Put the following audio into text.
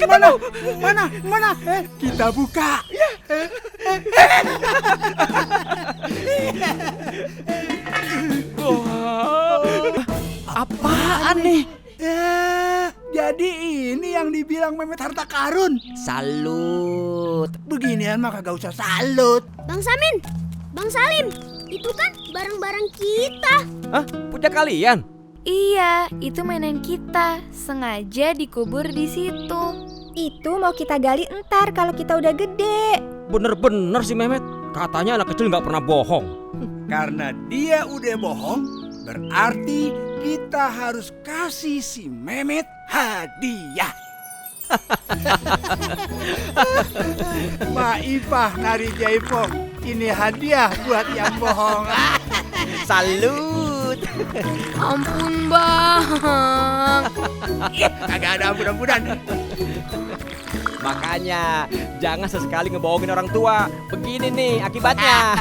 Mana? Kita buka. Apaan nih? Jadi ini yang dibilang Mehmet harta karun. Salut. Beginian mah kagak usah salut. Bang Samin, Bang Salim, itu kan barang-barang kita. Hah? Punya kalian? Iya, itu mainan kita. Sengaja dikubur di situ. Itu mau kita gali entar kalau kita udah gede. Bener-bener si Mehmet. Katanya anak kecil nggak pernah bohong. Karena dia udah bohong, berarti kita harus kasih si Mehmet hadiah. Maifah Nari Jaipong, ini hadiah buat yang bohong. Salut. Ampun, Bang. Kagak ada ampun-ampunan. Makanya jangan sesekali ngebohongin orang tua. Begini nih akibatnya.